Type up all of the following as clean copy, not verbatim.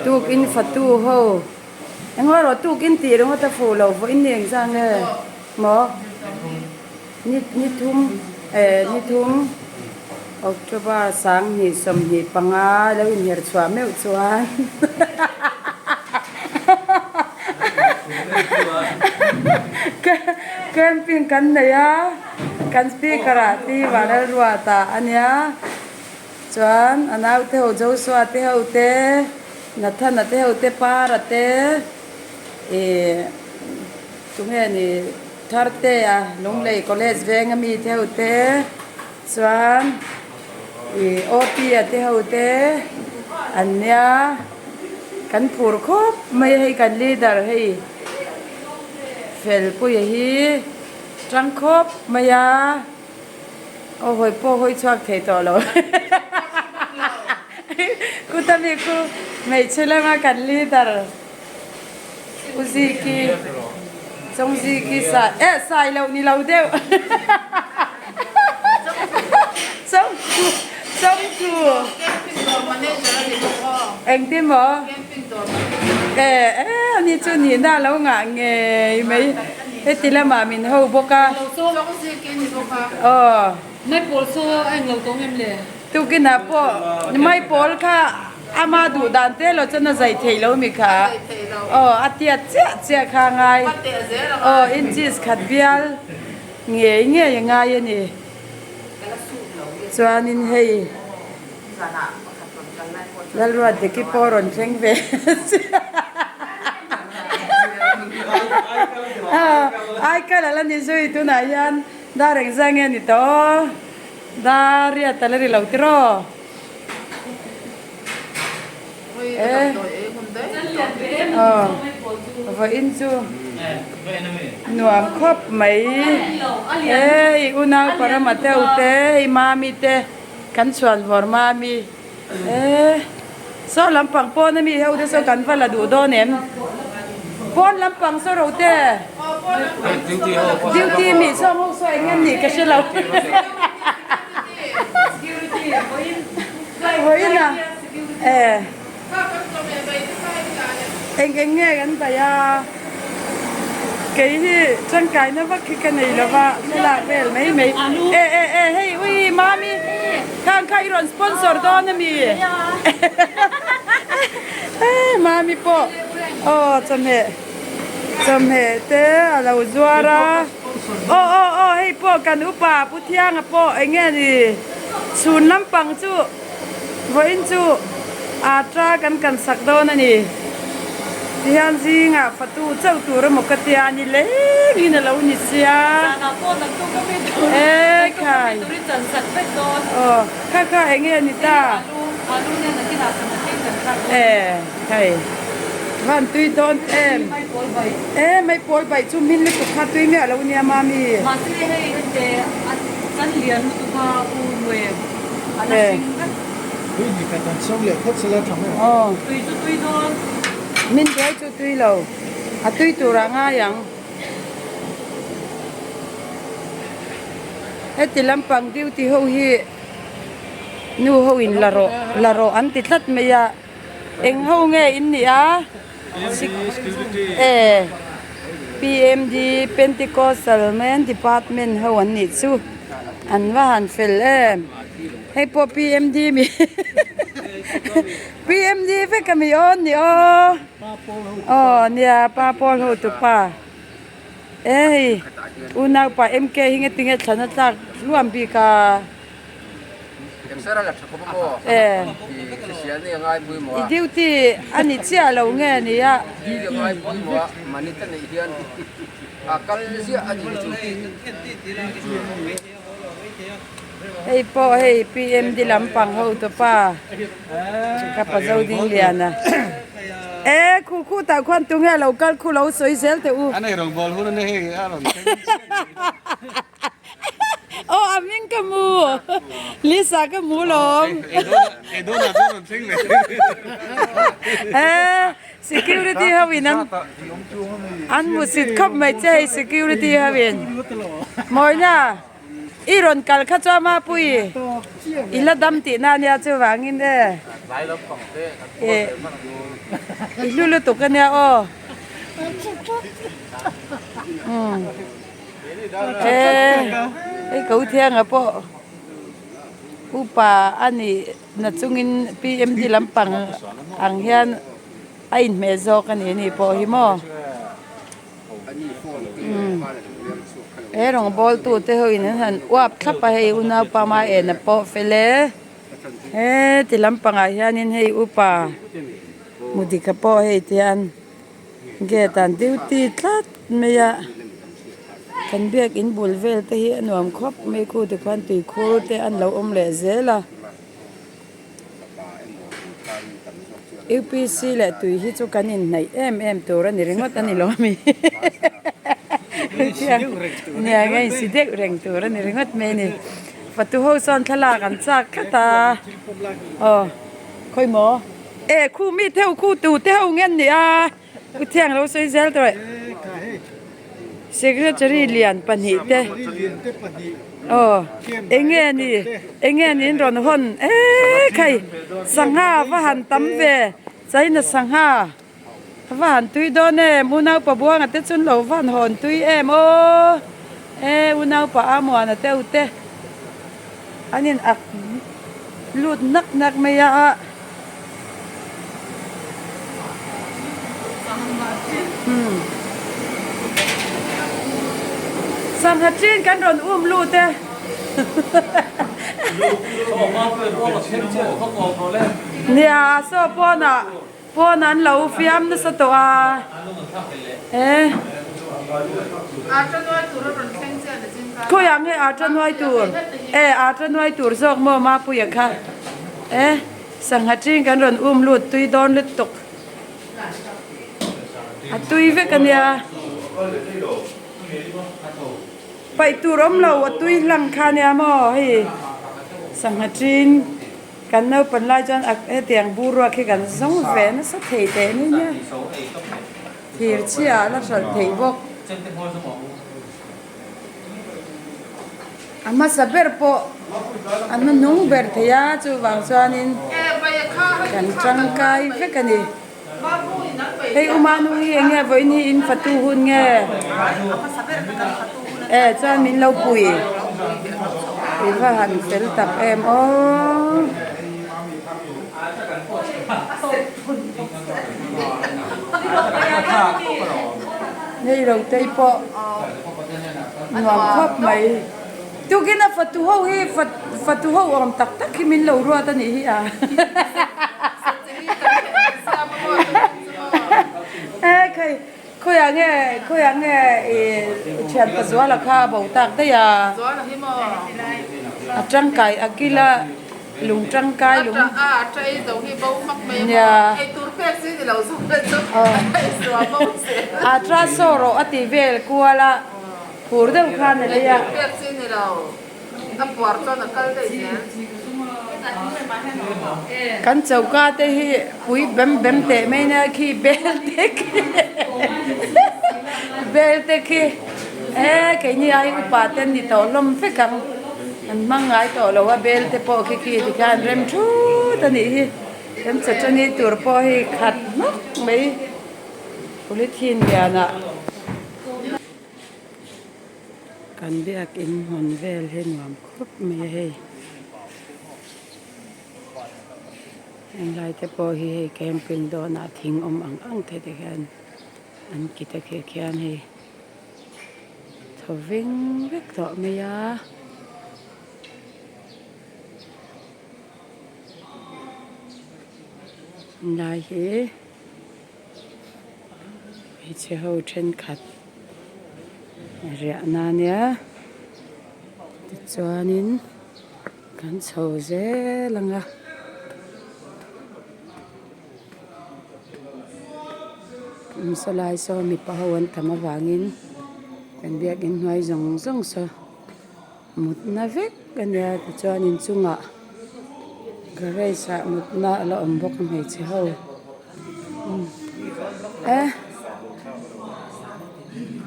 Tukin fatu ho engemaw erawh tukin tih ringawt a fuh loh vawiin ni engzah nge maw ni ni thum eh ni thum October 20 25 lo inher chhuah meuh chuan camping kan nei a kan speaker ah Tiva Lalruata a nia. Chuan a naute ho Joshua te ho te, Nathana te ho te, Para te, ih tunge ni Tharte a Lunglei College venga mi te ho te, chuan ih Opia te ho te an nia, kan phur khawp mai a hei kan leader hei Felpuia hi tang khawp mai a. Aw hawi pawh hawi chhuak thei tawh lo. Kuta mi khu hmeichhe lama kan leader U Ziki Chawng Ziki sa eh sai loh ni lo deuh Chawng Chawng thu engtin maw eh eh ani chu nihna a lo ngah ngei mai. Heti lamah min ho bawk a. Aw. Tukinah pawh maipawl kha ama duh dan te lo chuan a zai thei lo mi kha. Aw a tiat chiah chiah kha a ngai. Aw inches khat bial ngei ngei a ngai a ni. Chuanin hei Lalruatdiki pawh rawn thleng ve chiah. Aikal ala ni zui tunah hian dar engzah nge ni tawh dar riat ala ri lo tiraw e aw vawiin chu nuam khawp mai e i unau parama te u te hei mami te kan chhuan vawr mami. E saw lampang pawn ami ho te saw kan va la duh dawn em pawn lampang saw ro te duty mi saw ho saw eng em nih ka hre lo vawiin a e eng eng nge kan daih a kei hi tangkaina vak hi ka nei lova thlalak vel mai mai e e e hei ui mami khang kha i rawn sponsor dawn ami e mami pawh aw chawhmeh chawhmeh te a lo zuar a aw aw aw hei pawh kan upa pu Thianga pawh eng nge ni chhun lampang chu. Vawiin chu ata kan kan sak dawn a ni. Tihian zingah fatu chauh tur emaw ka tia a ni lengin a lo ni sia. E khai. Aw kha kha eng nge ni ta. E hei van tui dawn em. E maipawl baih chu hmin lutuk kha tui miah lo nia mami. Min buai chu tui lo a tui tur ah ngai ang heti lampang duty ho hi nu ho in la rawh la rawh an ti tlat mai a eng ho nge in nih a e PMD Pentecostal men department ho an nih chu an va han fel em hei pawh PMD mi PMD vek a mi awn ni aw aw nia pa pawl ho tupa e hei unaupa MK hi nge tinge thlan a tlak hluam bik a. I duty a ni chiah lo nge ni a. Hei pawh hei PMD lampang ho tawpa ka pa zo ding lian a. E khu khu tah khuan tunge lo kal khu lo sawi zel teh u. Aw a hming ka hmu Lisa ka hmu lawm Eh security ho in an an hmu sit khawp mai che hei security ho in Mawina i rawn kal kha chuan Mapuii i la dam tihna ania chuvangin e. I hlu lutuk ania aw. Umm hei ko thianga pawh upa a nih na chungin PMD lampang ang hian a inhmeh zawk a ni anih pawh hi maw. He rawngbâwl tute ho in an han uap thlap a hei unaupa hma en a pawh fel e he ti lampangah hianin hei upa Mudika pawh hei tihian gate ah an duty tlat mai a kan biak in bul vel te hi a nuam khawp mai khu tikhuan tuikhur te an lo awm leh zel a. UPC leh tui hi chu kan inhnaih em em tur a ni ringawt a ni lo ami nia nge insi deuh reng tur a ni ringawt mai a ni fatu ho sawn thlalak an chak tlat a aw khawi maw e khu mi te ho khu tu te ho nge an nih a u thiang lo sawi zel tawh e secretary lian pahnih te aw eng nge ni eng nge niin rawn hawn eee khai sangha va han tam ve china sangha va han tui dawn em unaupa buanga te chu an lo van hawn tui em aw e unaupa amuana te ute an in ak lut nak nak mai a. Sangha chin kan rawn um lut e. Nia saw pawnah pawn an lo fiam nasa tawh a e. Khawiah nge ata nuai tur e ata nuai tur zawk maw Mapuia kha e. Sangha ching kan rawn um lut tui dawn lutuk a tui vek a nia paih tur awm lo a tui hlang kha a nia maw hei sangha ching kan naupan lai chuan a hetiang bur ruak hi kan zawng ve nasa thei teh ni nia thir chhia a la hralh theih bawk. A hmasa ber pawh a hnuhnung ber thei a, chuvang chuanin kan tangkai vek a ni. Hei u Manu hi eng nge vawiin hi in fatu hun nge? E chuan min lo pui. I va han fel tak em aw. Hei rotei pawh nuam khawp mai. Tukin a fatu ho hi fatu ho awm tak tak hi min lo ruat a nih hi a. E khai khawiah nge khawiah nge i thian pazuala kha a bo tak daih a. A tangkai a kila. Lung tangkai lung. Nia. A tra saw rawh a ti vel kual a, phur deuh khan a lei a. Kan choka te hi pui bem bem teh mai nia khi bel te khi bel te khi e keini ai upa te an ni tawh hlawm vek ang. An hmang ngai tawh lo a bel te pawh khi khi tikhian an rem thut a nih hi kan chawchani tur pawh hi khat hmak mai polythene lianah kan biakin hawn vel hi nuam khawp mai a hei henglai te pawh hi hei camping dawnah thing awm ang ang te tikhian an kit a khi khian hei. Thaw veng vek tawh mai a. Lai hi hmeichhe ho thenkhat riahna a nia tichuanin kan chho zel ang a. Sawlai saw mipa ho an tam avangin kan biakin hnuai zawng zawng saw mutna vek a nia tichuan inchungah garage ah mutna a la awm bawk a hmeichhe ho e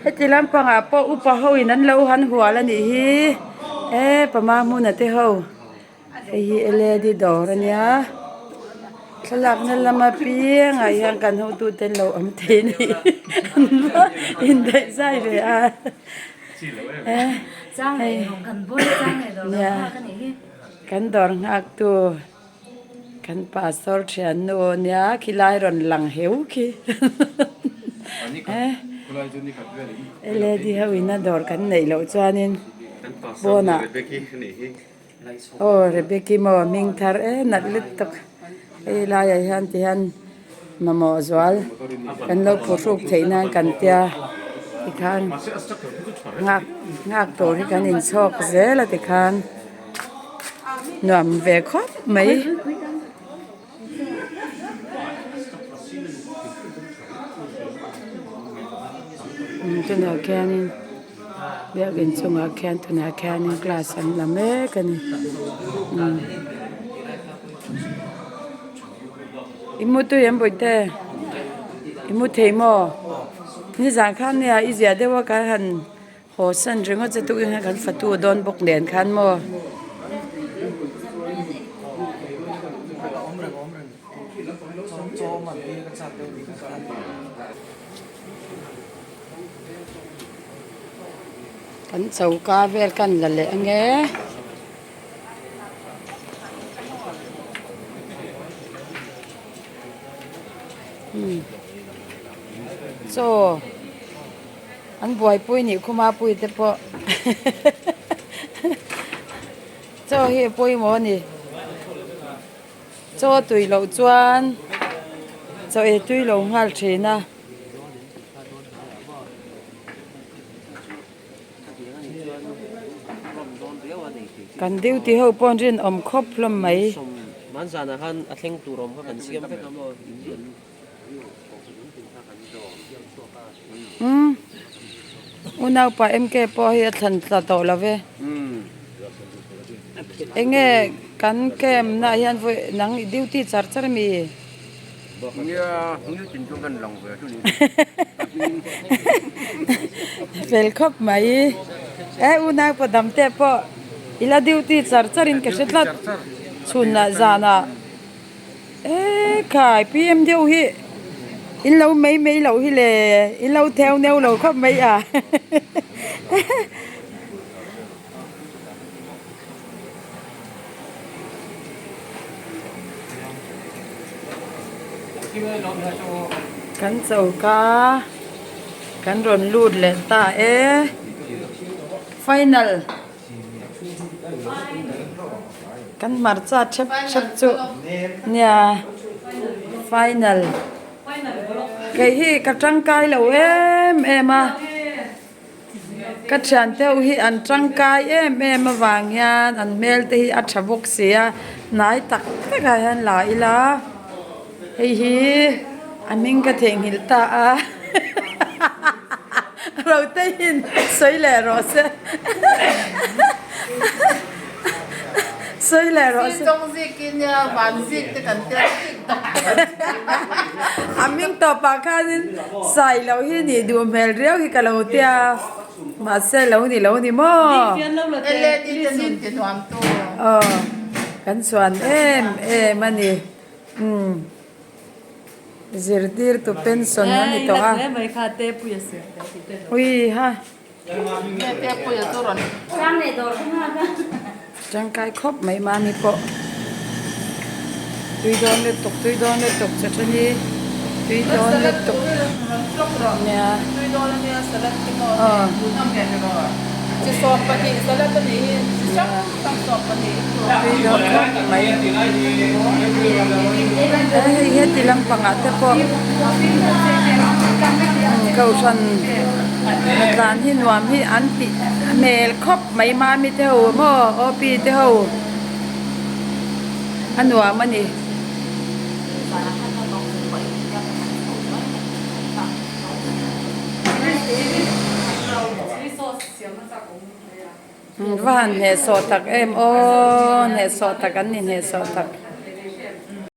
heti lampangah pawh upa ho in an lo han hual a nih hi e pama hmuna te ho. Hei hi L A D dawr a nia. Thlalakna lama piangah hian kan hotute lo awm thei a ni indaih zai ve a hei nia kan dawr nghak tu kan pastor thiannu nia khilai rawn lang heu khi led ho in a dawr kan neih loh chuanin pawnah. Aw Rebecca maw hming thar e nalh lutuk hei laiah hian ti hian mamawh zual kan lo phuhruk theih nan kan tia tikhan nghak nghak tur hi kan inchhawk zel a tikhan nuam ve khawp mai. Tunah khianin biakin chungah khian tunah khianin class an la mek a ni i mu tui em bawihte i mu thei maw nizan khan nia i ziah deuh a kan han Haw san ringawt che tukin khan kan fatu dawn bawk nen khan maw. Kan choka vel kan la leh ange. Chaw. An buaipui nih khuma pui te pawh chaw hi a pawimawh a ni. Chaw tui loh chuan chaw ei tui lo nghal thin a. Kan duty ho pawh an rinawm khawp hlawm mai. Umm unaupa MK pawh hi a thlan tla tawh lo ve eng nge kan camp na ah hian vawi nang i duty char char ami fel khawp mai e unaupa dam te pawh ila duty char char in ka hre tlat chhun ah zan ah. Eee khai pm deuh hi in lo mai mai loh hi le in lo theu neu lo khawp mai a kan choka kan rawn lut leh ta e final. Kan hmarcha thep thep chu nia final kei hi ka tangkai lo em em a ka thian te ho hi an tangkai em em avang hian an hmel te hi a tha bawk si a hnai tak tak ah hian la ila hei hi a hming ka theihnghilh ta a. Rotein sawi leh rawh se. Sawi leh rawh se. Tawng zik i nia van zik te kan tia zik dawk te kan tia. A hming tawpah khanin sai loh hi nih duh hmel riau hi ka lo tia mahse lo ni lo ni maw. LED te nun ti nuam tu. Aw kan chhuan em em a ni. Umm. Zirtirtu pension a ni tawh a. Ui ha. Tangkai khawp mai mahni pawh. Tui dawn lutuk tui dawn lutuk che then hi tui dawn lutuk nia. Aw. Tui dawn khawp mai. Hei heti lampangah te pawh kohhran tlan hi nuam hi an tih hmel khawp mai mami te ho maw OP te ho a nuam a ni. Va han hnehsawh tak em aw hnehsawh tak an ni hnehsawh tak.